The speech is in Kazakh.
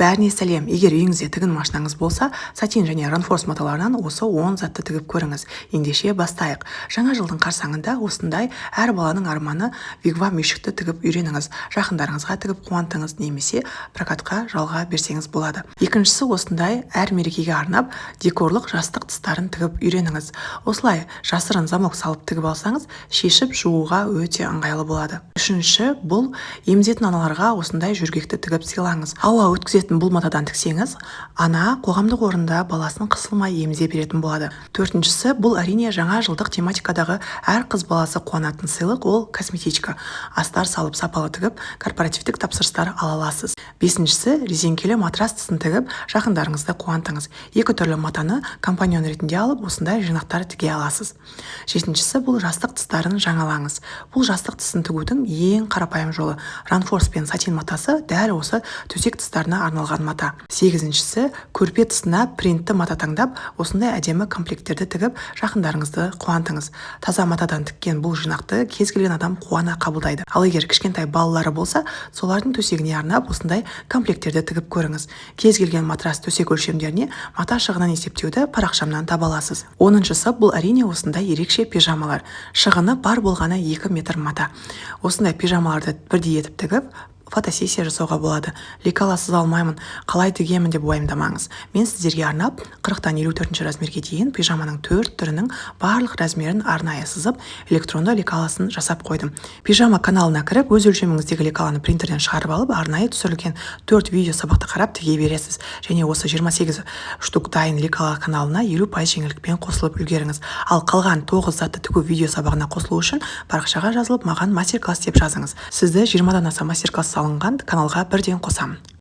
Бәріне сәлем! Егер үйіңізде тігін машинаңыз болса, сатин және ранфорс маталарынан осы 10 затты тігіп көріңіз. Ендеше, бастайық. Жаңа жылдың қарсаңында осындай әр баланың арманы вигвам үйшікті тігіп үйреніңіз. Жақындарыңызға тігіп қуантыңыз немесе прокатқа, жалға берсеңіз болады. Екіншісі, осындай әр мерекеге арнап декорлық жастық тыстарын тігіп үйреніңіз. Осылай жасырын замок салып тігіп алсаңыз, шешіп жууға өте ыңғайлы болады. Үшінші, бұл емізетін аналарға осындай жөргекті тігіп сыйлаңыз. Ауа өткізетін бұл матадан тіксеңіз, ана қоғамдық орында баласын қысылмай емізе беретін болады. Төртіншісі, бұл, әрине, жаңа жылдық тематикадағы әр қыз баласы қуанатын сыйлық, ол косметичка. Астар салып, сапалы тігіп, корпоративтік тапсырыстар ала аласыз. Бесіншісі, резеңкелі матрас тысын тігіп, жақындарыңызды қуантыңыз. Екі түрлі матаны компаньон ретінде алып, осындай жинақтар тіге аласыз. Жетіншісі, бұл жастық тыстарын жаңалаңыз. Бұл жастық тысын тігудің ең қарапайым жолы. Ранфорс пен сатин матасы дәл осы төсек тыстарына арналған мата. Сегізіншісі, көрпе тысына принтті мата таңдап, осындай әдемі комплекттерді тігіп, жақындарыңызды қуантыңыз. Таза матадан тіккен бұл жинақты кез келген адам қуана қабылдайды. Ал егер кішкентай балалары болса, солардың төсегіне арнап осындай комплекттерді тігіп көріңіз. Кез келген матрас, төсек өлшемдеріне мата шығынын есептеуді парақшамнан таба аласыз. 10-шысы, бұл, әрине, осындай ерекше пижамалар. Шығыны бар болғаны 2 метр мата. Осындай пижамаларды бірдей етіп тігіп, фотосессия жасауға болады. Лекала сыза алмаймын, қалай тігемін деп уайымдамаңыз. Мен сіздерге арнап 40-тан 54 размерге дейін пижаманың төрт түрінің барлық размерін арнайы сызып, электронды лекаласын жасап қойдым. Пижама каналына кіріп, өз өлшеміңіздегі лекаланы принтерден шығарып алып, арнайы түсірілген төрт видео сабақты қарап, тіге бересіз. Және осы 28 штук дайын лекала каналына 50% жеңілдікпен қосылып үлгеріңіз. Ал қалған тоғыз затты тігу видео сабағына қосылу үшін парақшаға жазылып, маған «мастер класс» деп жазыңыз. Сізді 20-дан аса мастер класс салынған каналға бірден қосамын.